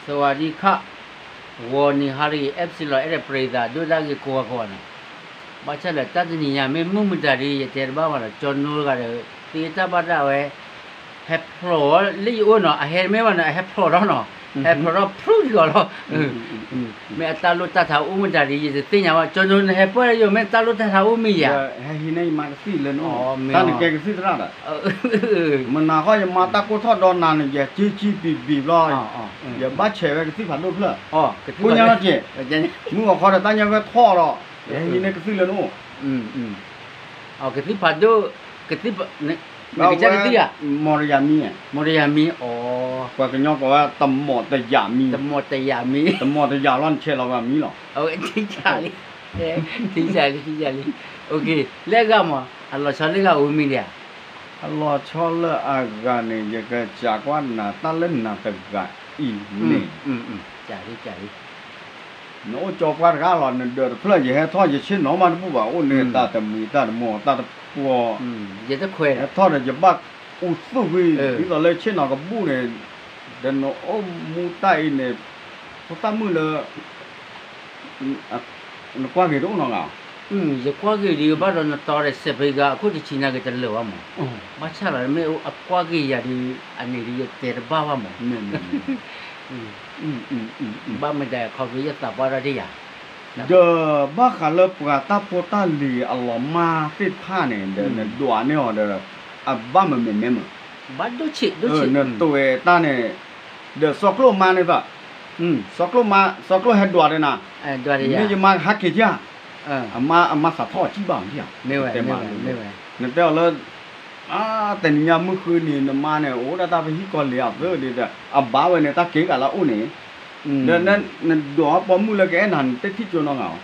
သဝၤဒံခး ဂီၤနံၤဟါတဂ့ၤ အဲၣ်ပစံလီၤ အဲၣ်ဒိးပရံသးဒိၣ်ဒၣ်ဂ့ၤကိးဂၤကိးဂၤနီၤ, ဘၣ်ဆၣ်ဒီးတၢ်တနံၤညါမ့ၢ်မုၢ်မတၤဒ် ယတဲတဘၣ်ဘၣ်လီၤ ကၠီနိတဂၤဒီး သ့တၢ်ဘၣ်ဒၣ်ဝဲ ဟဲဖျိးလၢယအိၣ်နီၤ အဟဲတမ့ၢ်ဘၣ်နီၤ အဟဲဖျိးထီၣ်နီၤ, ဟဲဖျိးထီၣ်ဖျူးက့ၤအီၤလီၤ, မ့ၢ်အတၢ်လိၣ်တၢ်ထးအိၣ်မတၤဒ် ယတသ့ၣ်ညါဘၣ် ကၠီနိနဟဲပှၢ်လၢယိာ် မ့ၢ်တၢ်လိၣ်တၢ်ထးအိၣ်မ့ၢ်ယၤ, ဟဲဟံးန့ၢ်ယမါကသံၣ်လၢနအိၣ် တၢ်နကဲကသံၣ်သရၣ်ဒီး မနၤဃီယမါတၢ်ကိၢ်ထီၣ်ဒီးနၤန့ၣ် ယက့ကံပံၤဘံၤဘျီ, ယဘၣ်ဆဲးဝဲကသံၣ်ဖးဒိၣ်တဖျၢၣ်, ကိညါလီၤက့ၤ, မုၢ်ဂီၤခီဒီးတၢ်ညါဝဲထီၣ်ဒီး ယဟဲဟံးန့ၢ်ကသံၣ်လၢနအိၣ်, ကသံၣ်ဖးဒိၣ်, ကသံၣ်, နကစၢ်ကသံၣ်ဧါ, မီၢ်တယၤမံ, မီၢ်တယၤမံ, ပှၤကညီကိးဝဲ တမီၢ်တယၤမံ, တမီၢ်တယၤမံ, တမီၢ်တယၤလီၤ နဆဲးလီၤဝဲမံလီၤ, အဝဲထံဆးလံ, ထံဆးလံ ထံဆးလံ, လၢအဂၤမး အလီၤဆီလၢအဂၤအိၣ်မံဒံးဧါ အလီၤဆီလၢအဂၤန့ၣ် ယကစံးကွၢ်နၤတၢ်လၢနၤတဂၤအံၤန့ၣ်, နအိၣ်ကၠီပှၢ်တဂၤလီၤ နဒၢးတဖျၢၣ် ယဟဲထီၣ်ယဆ့ၣ်နီၤမးတဘူၣ်ဘၣ် အိၣ်န့ၣ်တၢ်တမှံၤတၢ်တမီၤတၢ်တပှီၤ, ဟဲထီၣ်ဒီးယဘၣ်အူသူၣ်ကွံာ် ဒ်သိးလၢဆ့ၣ်နီၤကဘူၣ်န့ၣ်, ဒီးနအိၣ်မူတၢ်အံၤန့ၣ်, ဖိသၣ်မုၣ်လၢ နကွၢ်ဂ့ၤတအိၣ်နီတဂၤ, ယကွၢ်ဂ့ၤဒံးဘၣ်ဒီးနတီဒီးစဲးဖံဂၤ အခိၣ်တဆံနာ်က့ၤတလၢာ်ဘၣ်မး, ဘၣ်ဆၣ်လီၤ မ့ၢ်အကွၢ်ဂ့ၤယၤဒံး အန့ၣ်ဒံးယတဲတဘၣ်ဘၣ်မး, ဘၣ်မတၤခီဖျိယသးပှၢ်တၢ်ဒ်ယၤ, ဒီးဘၣ်ဃးလၢပှၤတၢ်ဖိတၢ်လံၤအလီၤမၢ်သ့ၣ်တဖၣ်န့ၣ် ဒီးနဒွးန့ၢ်အီၤဒီး အဘၣ်မမဲာ်မဲာ်မး, ဘၣ်ဒိၣ်ဆံးဒိၣ်ဆံး, နတွဲၤတၢ်န့ၣ်, ဒီးစီၤကျိၣ်မါန့ၣ်သး, စီၤကျိၣ်မါ စီၤကျိၣ်ဟဲဒွးဒီးနၤ, မ့ၢ်ယမါဟးက့ၤကၢ်, အမါသးထီၣ်အစံၣ်ဘၣ်မး, နတဲအီၤလၢ တနံၤညါမုၢ်ဃုနံၤ နမါန့ၣ် အိၣ်ဒၣ်တၢ်ပဟံၣ်ကီၢ်လံၤအသၢဒံးဒီး အဘၣ်ဝဲန့ၣ်တၢ်က့ၤဂၤလၢအအိၣ်န့ၣ်, ဒီးနဒွးပိာ်မုၣ်လၢကအဲၣ်နၤန့ၣ် တထံၣ်ကၠိနီတဂၤဘၣ်,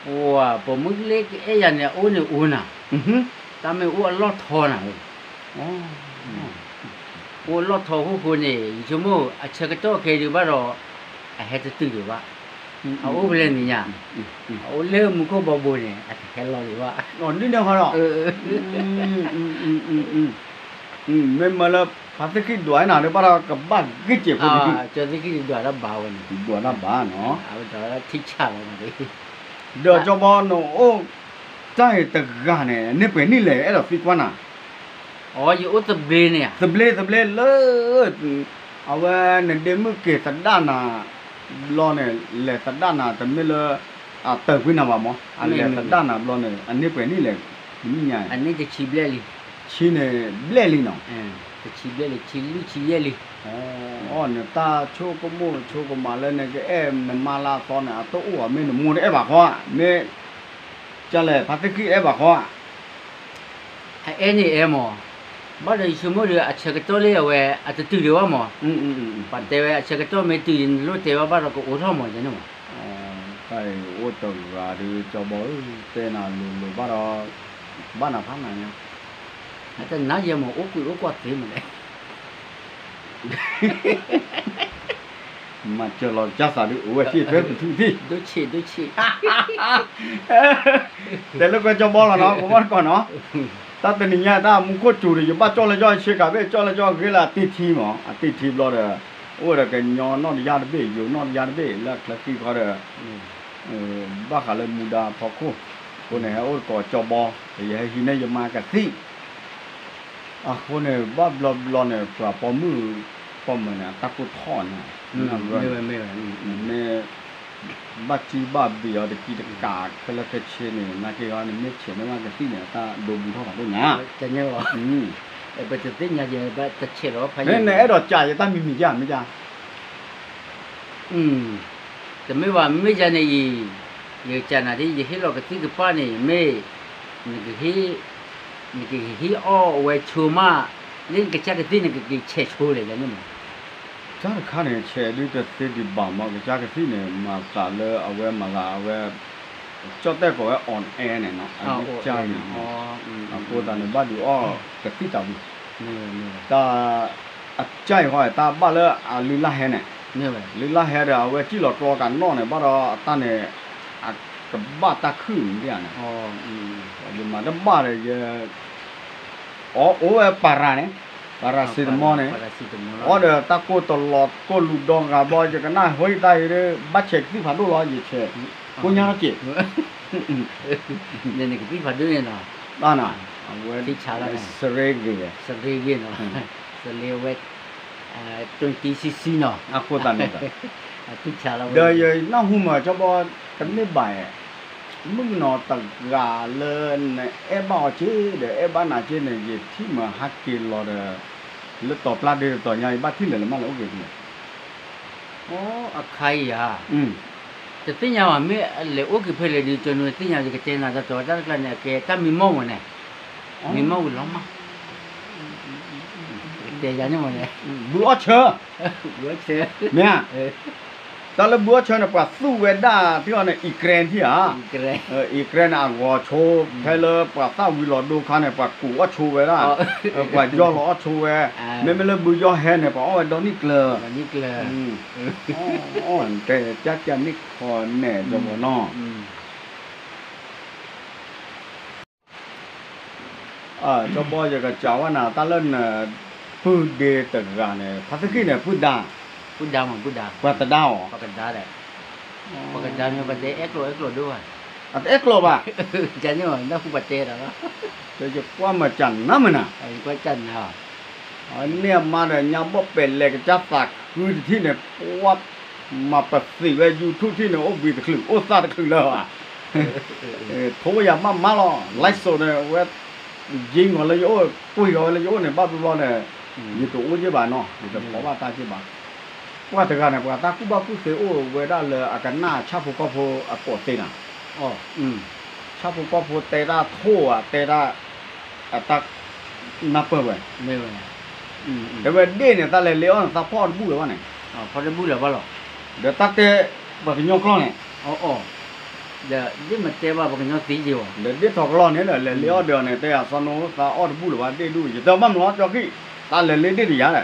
ပိာ်မုၣ်လၢကအဲၣ်ယၤန့ၣ် အအိၣ်န့ၣ်အိၣ်နၤ, တၢ်မ့ၢ်အိၣ်အလီၢ်ထီနၤ, အိၣ်အလီၢ်ထီဃိဃိန့ၣ် ယဆိကမိၣ်အဆၢကတီၢ်ခဲအံၤဒံးဘၣ်ဒီး အဟဲတတုၤဒံးဘၣ်, အအိၣ်ဖဲလဲၣ်နံၤညါ, အအိၣ်လၢမူခိၣ်ဘီဘိန့ၣ် အတဟဲလီၤဒံးဘၣ်, ဒ်န့ၣ်ဃီဒီး မ့မ့ၢ်လၢ ဖါသ့ၣ်ဃံၣ်ဒွးနၤဒီး ဘၣ်ဒီးကဘၣ်ဂ့ၤစဲးဖိဒံး, ကၠီသ့ၣ်ဃံၣ်ဒွးတၢ်ဘါဝဲန့ၣ်, ဒွးတၢ်ဘါနီၤ, အဝဲဒၣ်ထံဆးလီၤ, ဒီးကၠီဘီနအိၣ်တၢ်အံၤတဂၤန့ၣ် န့ၢ်ပှဲၤနံၣ်လဲၣ် အဲၣ်ဒိးသံကွၢ်နၤ, အိ ယအိၣ်သဘျ့န့ၣ်, သဘျ့သဘျ့လၢ အဝဲနဒ့မုၣ်က့ၤသဒၣ်နၤ ဘျီန့ၣ် လဲၤသဒၣ်နၤ တမ့ၢ်လၢ အတၢၢ်ကွံနၤဘၣ်မး အလဲၤသဒၣ်နၤဘျီန့ၣ် အန့ၢ်ပှဲၤနံၣ်လဲၣ်, တနံၣ်ညါ, အန့ၢ်တဆံဘျဲၣ်လံ, ဆံန့ၣ်ဘျဲၣ်လံနီၤ, တဆံဘျဲၣ်လံ ဆံလွံၢ်ဆံယဲၢ်လံ, အိနတၢ်ဆိကမိၣ်ဆိကမးလၢနကအဲၣ်နမါလၢအသီန့ၣ် အတအိၣ်ဘၣ် မ့ၢ်နမိၢ်တအဲၣ်ဘၣ်ဃီဧါ, မ့ၢ် ကလဲၣ် ဖါသ့ၣ်ဃံၣ်အဲၣ်ဘၣ်ဃီဧါ အအဲၣ်န့ၣ်အဲၣ်မး, ဘၣ်ဒီးယဆိကမိၣ်ဒီး အဆၢကတီၢ်လၢအဝဲ အတတုၤဒံးဘၣ်မး, ပှၤတဲဝဲအဆၢကတီၢ်မ့ၢ်တုၤန့ၣ် နလိၣ်တဲဘၣ်ဘၣ်ဒီးကအိးထီၣ်မးန့ၣ်မး, တၢ်အံၤအိၣ်တဂၤဒီး ကၠီဘီဧၢ တဲနၤလိၤလိၤဘၣ်ဒီး ဘၣ်နၤဖးနၤညါ အတနၤယဲမး အိၣ်ကွံာ်အိၣ်ကွၢ်သ့မးလဲၣ် မၤစၢၤလီၤကစၢ်သးဒုးအိၣ်ဝဲသ့ၣ်ဖဲပထူသ့ၣ်, ဒိၣ်ဆံးဒိၣ်ဆံး, တဲလၢကွဲကၠီဘီလီၤနီၤ ကဘီတကီၢ်နီၤ, တၢ်တနံၤညါတၢ်မူခိၣ်စူၤဒီး ယဘၣ်ကၠီလၢကၠီဆ့ကၤဘ့ၣ် ကၠီလၢကၠီဂ့ၤလၢအတ့ထံမး အတ့ထံဘျီဒီး အိၣ်ဝဲဒီးကညီနီၢ်တယၢ်တဘ့ၣ် ယိၤနီၢ်တယၢ်တဘ့ၣ် လၢအချၢဃံဃီဒီး ဘၣ်ဃးလၢမူဒါဖီခိၣ်, အဃိန့ၣ် ဟဲအိၣ်တကိးကၠီဘီ, ယဟဲဟံးန့ၢ်ယမါကသံၣ်, အဃိန့ၣ် ဘၣ်ဘျီဘျီန့ၣ် ပှၤပိာ်မုၣ် ပိာ်မုၣ်န့ၣ် အတၢ်ကိၢ်ထီၣ်န့ၣ်, မ့ၢ် ဘၣ်စံဘၣ်ဘံၣ်အီၤတကံတကး ခဲလၢာ်ခဲဆ့န့ၣ် နာ်က့ဂီၤန့ၣ် မ့ၢ်ဆဲးန့ၢ်မါကသံၣ်န့ၣ် အတၢ်ဒိဘူးထီၣ်ဖးဒိၣ်ညါ, ပတသ့ၣ်ညါယဲ ပတဆဲးလီၤဖးယံာ်, နအဲၣ်ဒိးကးယတၢ်မံၤမံၤယါ မ့ၢ်ယါ တမ့ၢ်ဘၣ် မ့ၢ်ယၤန့ၣ်အံၤ, ယကစံးနၤဒ် ယဟ့ၣ်လီၤကသံၣ်ကပၣ်န့ၣ် မ့ၢ် နကဟ့ၣ်, နကဟ့ၣ်အီၣ်ဝဲဆိမး, လၢနကစၢ်ကသံၣ်န့ၣ် ကက့ၤဆဲးဆိလဲၣ်န့ၣ်မး, တၢ်တခါန့ၣ် ဆဲးဒုးတသ့ဒံးဘၣ်မး ကစၢ်ကသံၣ်န့ၣ် မၤသးလၢအဝဲမၤသးအဝဲ ကၠီၣ်တဲၣ်ကိးဝဲ on air န့ၣ်နီၤ အကစၢ်န့ၣ်, အဃိသတးန့ၣ် ဘၣ်ဒုးအီၣ်ကသံၣ်တၢ်ဝံၤ, တၢ် အကစၢ်အံၤဃီ တၢ်ဘၣ်လၢအလုၢ်လၢ်ဟဲန့ၣ်, လုၢ်လၢ်ဟဲဒီး အဝဲစံၣ်လီၤကျီကးနီၣ်န့ၣ် ဘၣ်ဒီးအတၢ်န့ၣ် အကဘၣ်တၢ်ခုၣ်န့ၣ်ဒ်န့ၣ်, ယမၤတဘၣ်ဒီး ယ အီၣ်အိၣ်ဝဲပၤရၤန့ၣ်, paracetamol န့ၣ်, အီၣ်ဒီးတၢ်ကိၢ်တလီၤကိၢ်လူၤဒီဂၤဘီ ယကနၣ်ဟိတၢ်အံၤဒီး ဘၣ်ဆဲးကသံၣ်ဖးဒိၣ်လီၤ ယဆဲး, ကိညါထီၣ်က့ၤ, နကသံၣ်ဖးဒိၣ်န့ၣ်လီၤ, အဝဲ, စရ့ဂ့ၤ, စရ့ဂ့ၤနီၤ, စရ့ဝဲ, twenty ccနီၤ, အဃိသတးန့ၣ်, ဒီးယနၢ်ဟူမး ကၠီဘီ, တမ့ၢ်ဘၣ်, မုၣ်ကနီၤတဂၤလၢနအဲၣ်ဘၣ်အီၤက့ၤဒီး အဲၣ်ဘၣ်နၤက့ၤန့ၣ် ယထံၣ်မးဟးက့ၤလီၤဒီး, လၢတီၤပျၢ်ဒ့တတီၤညါအံၤ ဘၣ်ထံၣ်လဲၣ်လၢမ့ၢ်လဲၤအိၣ်က့ၤဖဲလဲၣ်, အခါအံၤဧါ, တသ့ၣ်ညါဘၣ် မ့ၢ်လဲၤအိၣ်က့ၤဖဲလဲၣ်ဒီး ကၠီနူၤသ့ၣ်ညါ ယကတဲနၤတၢ်တီၤတၢ်တကျါန့ၣ် အကဲတၢ်မံမီၢ်ဝဲန့ၣ်, မံမီၢ်ဝံၤလီၤမး, ကတဲယၤန့ၣ်မးန့ၣ်, ဘုအီၣ်ဆၢ, မ့ၢ်ဧါ, တၢ်လၢဘုအီၣ်ဆၢန့ၣ် ပှၤသူၣ်ဝဲဒၣ်ထံအီၤန့ၣ် Ukraine ထံဧါ, Ukraine န့ၣ် အဂီၤဆိ, ဖဲလၢပှၤသၣ်ဝံၤလီၤဒိခါန့ၣ် ပှၤကူးအီၣ်ဆိဝဲဒၣ်, ပှၤယီၢ်လီၤအီၣ်ဆိဝဲ, မ့မ့ၢ်လၢဘုယီၢ်ဟဲန့ၣ် ပှၤအီၣ်ဝဲဒီနံၣ်ကျၢၤ, တဲကၠၢ်ကၠၢ်န့ၣ်ခီန့ၣ် ကၠီဘီနီၤ ကၠီဘီ ယကစံးဝဲနၤ တၢ်လၢနပုၢ်ဒ့တဂၤန့ၣ် ဖါသ့ၣ်ဃံန့ၣ် ပုၢ်ဒါ, ပှၤသဒါအီၤ, ပှၤကဒါ, ပှၤကဒါမ့ၢ်ပှၤတဲအဲၣ်ကျိၤအဲၣ်ကျိၤဒိၣ်ဘၣ်, အတအဲၣ်ကျိၤဘၣ်, ယကွၢ်မၤစၢ်နၤမနၤ, န့ၢ်အမါဒီးညါဘီၣ်ပဲာ်လဲၤကစၢ်သးခုတထံၣ်န့ၣ် ပှၤ မၤပသံးဝဲ YouTube ထံၣ်န့ၣ် အိၣ်ဘှံးတချုး အိၣ်သၣ်တချုးလၢၤဘၣ်, ထိယၤမးမးလီၤ live show န့ၣ် အဝဲ ယ့ၢ်ဂီၤလၢယအိၣ် ကွံာ်ဂီၤဝဲလၢယအိၣ်န့ၣ် ဘၣ်ဘျီဘျီန့ၣ် ယတအိၣ်က့ဘၣ်နီၤ ယတဖီဘၣ်တၢ်က့ဘၣ်, ပှၤတဂၤန့ၣ် ပှၤတၢ်ကူၣ်ဘၣ်ကူၣ်သ့အိၣ်ဝဲဒၣ်လၢအကနၣ်ဆၣ်ဖိကီၢ်ဖိအကိးသ့နၤ ဆၣ်ဖိကီၢ်ဖိတဲတၢ်ထိၣ်ဧါ တဲတၢ် အတၢ်နၢ်ပၢၢ်ဝဲ, တဲဝဲဒ့ၣ်န့ၣ် သးလဲၤလ့အီၣ်န့ၣ် သးဖီၣ်အီၣ်တဘူၣ်လၢၤဘၣ်န့ၣ်, ဒီးတၢ်တဲပှၤကညီကျိာ်န့ၣ်, ဒီးဒ့ၣ်မ့ၢ်တဲဘၣ်ပှၤကညီသံယ့ၤအီၤ, ဒီးဒ့ၣ်ထီၣ်ကျီန့ၣ်ဒီး လဲၤလ့အီၣ်ဒီးအီၤန့ၣ် တဲယၤစီၤနိ သးအီၣ်တဘူၣ်လၢၤဘၣ်ဒ့ၣ်ဒူၣ် ယတဲဘၣ်မနုၤလီၤ ကၠီဃံၣ်, သးလဲၤလ့ဒ့ၣ်တယၤ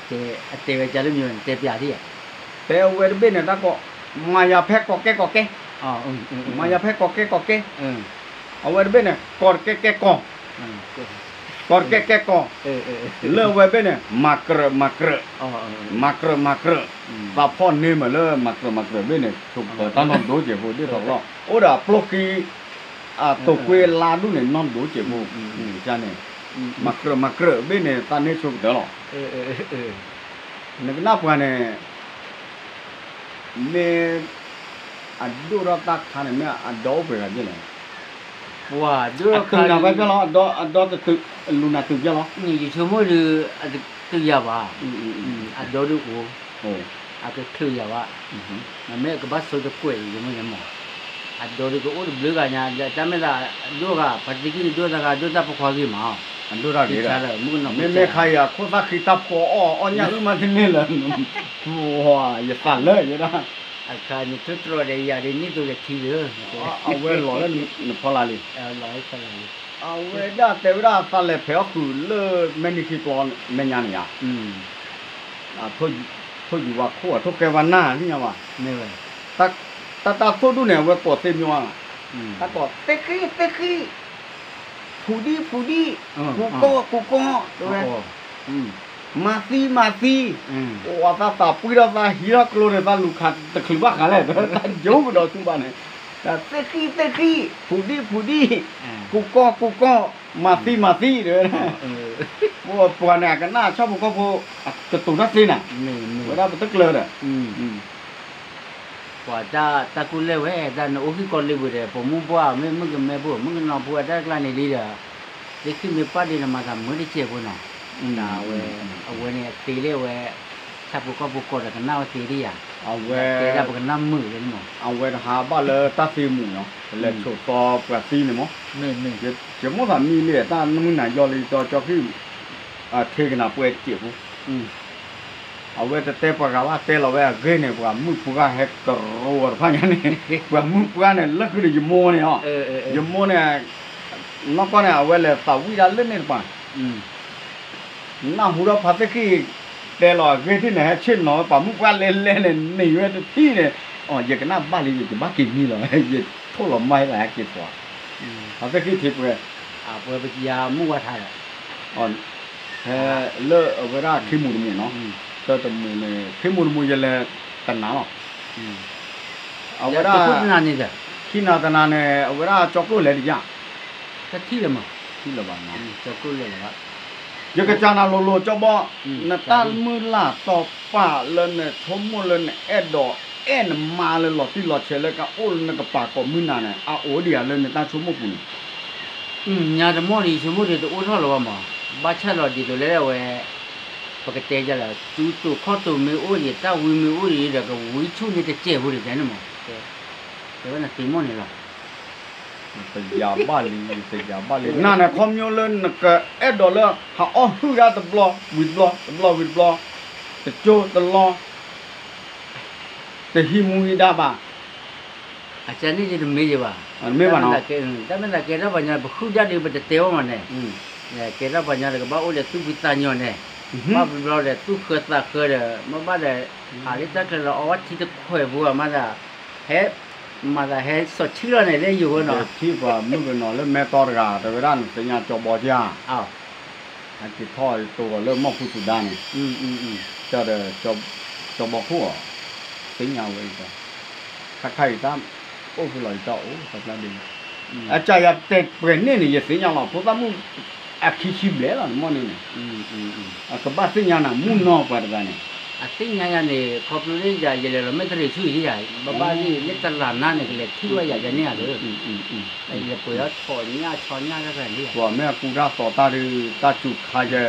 ဒီး အတဲဝဲကၢ်လၢမံၤန့ၣ် တဲပျးထံၣ်ဧါ, တဲအဝဲတဘ့ၣ်န့ၣ် တၢ်ကိး မၤယၤဖဲကီးကဲကီးကဲ, မၤယၤဖဲကီးကဲကီးကဲ, အဝဲတဘ့ၣ်န့ၣ် ကီးတကဲကဲကီး, ကီးတကဲကဲကီး, လၢအဝဲဘ့ၣ်န့ၣ် မၤကြၢးမၤကြၢး, မၤကြၢးမၤကြၢး, သးဖီၣ်န့ၢ်မးလၢမၤကြၢးမၤကြၢးဘ့ၣ်န့ၣ် ဆိကတၢၢ်တၢ်နီၢ်ဒိကဲးဖိဒ့ၣ်ထီၣ်ကျီ, အိၣ်ဒီးအပျိၢ်ဃံ အတိာ်ကွ့လါဒူၣ်န့ၣ် နီၢ်ဒိကဲးဖိ, န့ၣ်, မၤကြၢးမၤကြၢးဘ့ၣ်န့ၣ် သးန့ၢ်ဆိကတၢၢ်လီၤ, နကနၣ်ပှၤန့ၣ် မ့ၢ် အဒိၣ်ထီၣ်တၢ်ခါန့ၣ် မ့ၢ်အဒီအိၣ်ပှဲၤဂၤဒ်လဲၣ်, ပှၤဒိၣ်ထီၣ်ခါန့ၣ် အတုၤနၤဝဲဖဲလီၤ, အဒီတတုၤ လူၤနၤတုၤဖဲလီၤ, ယဆိကမိၣ်ဒီး အတတုၤယၤဘၣ်, အဒီဒုးအိၣ်, အကချုးယၤဘၣ်, မ့မ့ၢ်အကဘၣ်ဆိတကွဲးအံၤ ယမ့ၢ်ယမီၤ, အဒီဒုးကအိၣ်တဘျုးဂၤညါ တၢ်မ့ၢ်သးဒိၣ်ဂၤ ပှၤသံကွံာ်ဒိၣ်တဂၤ ဒိၣ်တၢ်ဖိခွါဂ့ၤမး, အဒိၣ်တၢ်ဂ့ၤဒီး, မ့မ့ၢ်ခါအံၤ အခိၣ်သၣ်ဃံတၢ်ဖိအီၣ် အီၣ်ညၣ်အုၣ်မးတန့ၢ်လၢၤ, ယသးလၢယဒၣ်, အခါန့ၣ် ထိၣ်တြီၤဒီးယၤဒ်န့ၣ်သိးကထံလၢ, အဝဲလီၤလၢနဖီလာ်လံ, အဝဲဒၣ်တဲဝဲဒၣ်သးလဲၤဖဲးအီၣ်ဃုာ်လၢမဲာ်နံၤခံကျီမဲာ်ညါန့ၣ်ယါ ထိၣ်ယူၤဝါခိၣ် ထိၣ်ကဲဝါနၢ်သ့ၣ်ညါဘၣ်, တၢ်တၢ်သိၣ်ဒူၣ်န့ၣ် အဝဲကိးသ့မ့ၢ်ဝဲ, တၢ်ကိးသ့ၣ်ဃံသ့ၣ်ဃံ, ဖူးဒံၣ်ဖူးဒံၣ်, ကူကီၢ်ကူကီၢ်, တဲဝဲ, မၤသံမၤသံ, အိၣ်သးသးပှံၢ်ထီၣ်သးဟံးထီၣ်ကျိန့ၣ် သးလူၤခးတချုးဘၣ်ဃးလဲၣ် တၢ်ယိကဒီးဆူဘၣ်န့ၣ်, သ့ၣ်ဃံသ့ၣ်ဃံ, ဖူးဒံၣ်ဖူးဒံၣ်, ကူကီၢ်ကူကီၢ်, မၤသံမၤသံ, တဲဝဲ ပှၤန့ၣ် အကနၣ်ဆၣ်ဖိကီၢ်ဖိ, ကတိၤတၢ်သ့နၤ, ဝဲဒၣ်ပတကျၢၤဒီး, ပှၤတၢ်တၢ်ကူၣ်လဲၢ်ဝဲ တၢ်နအိၣ်ဟံၣ်ကီးလ့ပူၤဒီး ပိာ်မုၣ်ပှၢ် မ့ၢ်မုၣ်ကမဲဖိ မုၣ်ကနီၤဖိ အတၢ်တကျါန့ၣ်လံဒီး, သ့ၣ်ဃံမ့ၢ်ပာ်ဒ့နမၤသးမုာ်တစဲးဖိနီၤ, အဝဲန့ၣ်အသ့လၢဝဲ, ဆၣ်ဖိကီၢ်ဖိကိးဒီးကနၣ်ဝဲသ့ဒ်ယၤ, အဝဲတဲဒၣ်ပကနၣ်မုာ်လၢန့ၣ်မး, အဝဲတဟးဘၣ်လၢတၢ်သ့မူးနီၤ ပလဲၤဆိးသီပှၤသံန့ၣ်မး, ယမိၣ်သးမံလံ တၢ်နမုၢ်နၤယီလံ ကၠီကၠီဃံၣ် ထံကနၣ်ပှဲၤတစဲးဖိ အဝဲတတဲပှၤဂၤဘၣ် တဲလီၤဝဲအဂ့ၢ်န့ၣ် ပှၤမုၣ်ပှၢ်ဟဲကရိအီၤတဖၣ်ညါန့ၣ်, ပှၤမုၣ်ပှၢ်န့ၣ် လၢဃုာ်ဒီးယမိၢ်န့ၣ်အီၤ, ယမိၢ်န့ၣ်, နီၢ်ကီၢ်န့ၣ် အဝဲလဲၤသးဝံၣ်ဒၣ်လၢန့ၣ်တပၤ, နၢ်ဟူဒီးဖါသ့ၣ်ဃံၣ် တဲလီၤအဂ့ၢ်ထံၣ်န့ၣ် ဟဲဆ့ၣ်နီၤဝဲ ပှၤမုၣ်ပှၢ်လဲၤလဲၤန့ၣ် န့ၢ်ဝဲတထံၣ်န့ၣ်, အီၤ ယကနၣ်ဘၣ်လံ ယဘၣ်က့ၤမံလီၤ ယထိၣ်လီၤမၢ်လၢဟဲက့ၤသွး, ဖါသ့ၣ်ဃံၣ်ထံၣ်ပှဲၤ, ပှဲၤပယၤမုၢ်ဝါထါဒီး, ဖဲလၢအဝဲဒၣ်ခ့မူၤတမူၤနီၤ, တၢ်တမူၤန့ၣ် ခ့မူၤတမူၤယလဲၤတနၤလီၤ. အဝဲဒၣ် ခံနၤတနၤန့ၣ် အဝဲဒၣ်ကၠီကျိၣ်လဲၤတယၢ်, ထံၣ်လၢၤမး, ယကစၢ်နၤလိၤလိၤကၠီဘီ, နတၢ်မုၢ်လၢ်တီပာ်လၢနဆိကမိၣ်လၢနအဲၣ်ဒိးအဲၣ်နမါလၢလီၤတံၢ်လီၤဆဲးလၢကအိၣ်လၢနကပာ်ကိးမုၢ်နၤန့ၣ် အအိၣ်ဒံးဧါလၢနတၢ်ဆိကမိၣ်ပူၤန့ၣ် ညါတမီၢ်ဒီး ယဆိကမိၣ်ဒီးတအိၣ်ထီၣ်လၢၤဘၣ်မး, ဘၣ်ဆၣ်ဒီးဒ်သိးလၢအဝဲ ပကတဲဒ်လဲၣ်, စုတိာ်ခီၣ်တိာ်မ့ၢ်အိၣ်ဒံး တၢ်ဝံမ့ၢ်အိၣ်ဒံးဒီး ကဝံဆူၣ်န့ၢ်တစဲးဖိဒံးန့ၣ်မး, တဲဝဲနသ့မီၢ်န့ၣ်လီၤ. တယၤဘၣ်လံ, တယၤဘၣ်လံ, နၤန့ၣ် ခီဖျိလၢနကအဲၣ်ဒိးလၢ ဟးအီၣ်ဟုၣ်ဒၣ်တဘျီဝံၤတဘျီ တဘျီဝံၤတဘျီ, တကၠိတလီ တဟံးမူဟံးဒါဘၣ်, အကန့ၣ်ယတမ့ၢ်ယဘၣ်, တမ့ၢ်ဘၣ်နီၤ, တၢ်မ့ၢ်သးကဲထီၣ်ပှၤညီ ပဟုၣ်ဒၣ်ဒီး ပတတဲဝဲမးန့ၣ်, ကဲထီၣ်ပှၤညီဒီး ကဘၣ်အိၣ်ဒီးသူၣ်ဖှံသးညီန့ၣ်, ဘၣ်ဘျီဒီး သူၣ်ဃၢသးဃၢဒီး မ့ၢ်ဘၣ်ဒီး ဟးလၢတၢ်ချၢလီၤ အီဝဲထံတခွဲးဖိမးသး, ဟဲ မၤသးဟဲစီၤဆံလီၤန့ၣ် လၢယိၤဝဲနီၤ, ထံၣ်ပှၤမုၣ်ကနီၤလၢမဲာ်တီတဂၤ တဲဝဲဒၣ်နသ့ၣ်ညါကၠီဘီဧါ, အက့ၤထီၣ်တိၤအီၤလၢမီၢ်ဖူစူၤဒါန့ၣ်, တဲဒီး ကၠီဘီခိၣ်အီၤ, သ့ၣ်ညါဝဲအံၤ, ခါခါအံၤတၢ်အိၣ်ဖဲလီၤအံၤတၢ်အိၣ်သၢဖျၢၣ်ဒ်, အကစၢ်ယၤတဲပှဲၤန့ၣ်န့ၣ် ယသ့ၣ်ညါလီၤ ဖိသၣ်မုၣ် အခံဆံဘျဲၣ်လီၤနမီၢ်န့ၣ်န့ၣ်, အကဘၣ်သ့ၣ်ညါနၤမုၢ်နီၢ်ပှၤတဂၤန့ၣ်, အသ့ၣ်ညါယၤန့ၣ် ခီဖျိလၢယၤ ယလဲၤလီၤမဲၣ်တရံးဆူၣ်ယၤ, ဘၣ်ဘၣ်လၢတလးနါန့ၣ် ကလဲၤထံၣ်ဝဲယၤယၤန့ၣ်ဧါဒီး လဲၤပှ့ၤအီၤဆီညၣ်ဆီညၣ်တၢ်တဂၤန့ၣ်, ပှၤမ့ၢ်အကူတၢ်သီတၢ်ဒုး တၢ်စူၤခါယဲ,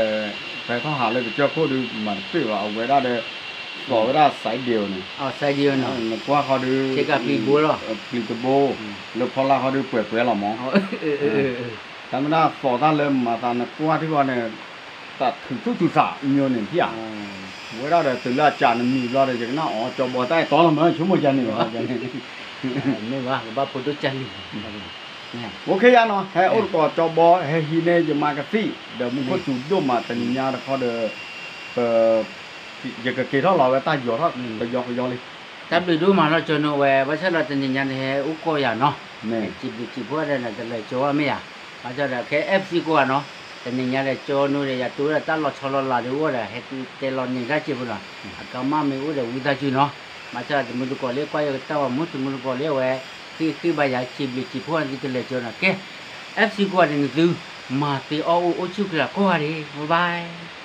ဖဲထီၣ်ဟးလၢကစၢၢ်ခိၣ်ဒုး မၤတပ့ၢ်ဘၣ် အဝဲဒၣ်ဒီး သီဝဲဒၣ် စဲးဒ့ဧိၤန့ၣ်, နကွၢ်ခီဒုး ပျံၤတဘိ, လၢဖီလာ်ခီဒုးပှဲၤပှဲၤလီၤမး, တၢ်မ့ၢ်ဒၣ်သီတၢ်လၢမၤသးနကွၢ်ထံၣ်ဃီန့ၣ်, တၢ်ထုးထူၣ်ထုးသးမ့ၢ်န့ၣ်ဖံဧါ, ဝဲဒၣ်ဒီးတုၤလၢအစးနမံၤဘျီဒီး ယကနၣ်အီၤ ကၠီဘီတၢ်အဲၣ်တီလီၤမး ဆိကမိၣ်ယၤန့ၣ်ဘၣ်, မ့ၢ်ဘၣ် ကဘၣ်ဖိဒိၣ်ကၢ်လံ, အိၣ်ခ့ယါနီၤ ဟဲအိၣ်တကိးကၠီဘီ ဟဲဟံးန့ၢ်ယမါကသံၣ် ဒီးမူခိၣ်စူၤဒိၣ်မး တနံၤညါတခီဒီး ပ ယကက့ၤထီၣ်လီၤဝဲတၢ်ယီၤထီၣ်တယီကယီလံ, တၢ်ဘျုးဒိၣ်မးလီၤ ကၠီနိဝဲ ဘၣ်ဆၣ်ဒီးတနံၤညါန့ၣ် ဟဲအိၣ်ကီးယၤနီၤ, စံးဘျုးစံးဖှိၣ်ဒီးနတလဲၤကၠီဝဲမ့ၢ်ယၤ, ဘၣ်ဆၣ်ဒီးခဲ FC ကိးဂၤနီၤ, တနံၤညါဒီးကၠီနိဒီး ယၤတိၢ်ဝဲဒၣ်တၢ်လီၤဆီလီၤလးဒုးအိၣ်ဒီး ဟဲတုၤတဲလီၤန့ၢ်တၢ်စ့ၢ်ဖိနီၤ, အကမၣ်မ့ၢ်အိၣ်ဒီးဝံသးစူၤနီၤ, ဘၣ်ဆၣ်ဒီးတမုၢ်တကိးလၢကွၢ်ယကတၢၢ်ဝဲမူ တမုၢ်တကိးလၢအဝဲ ဃ့ဃ့ဘါယၤ စံးဘျုးစံးဖှိၣ်နသုတလဲၤကၠီနီၤ ကဲ, FC ကိးဂၤဒဲးန့ၣ်သု မၤသ့အီၣ်အိၣ်အိၣ်ဆူၣ်ချ့ကိးဂၤဒဲး bye bye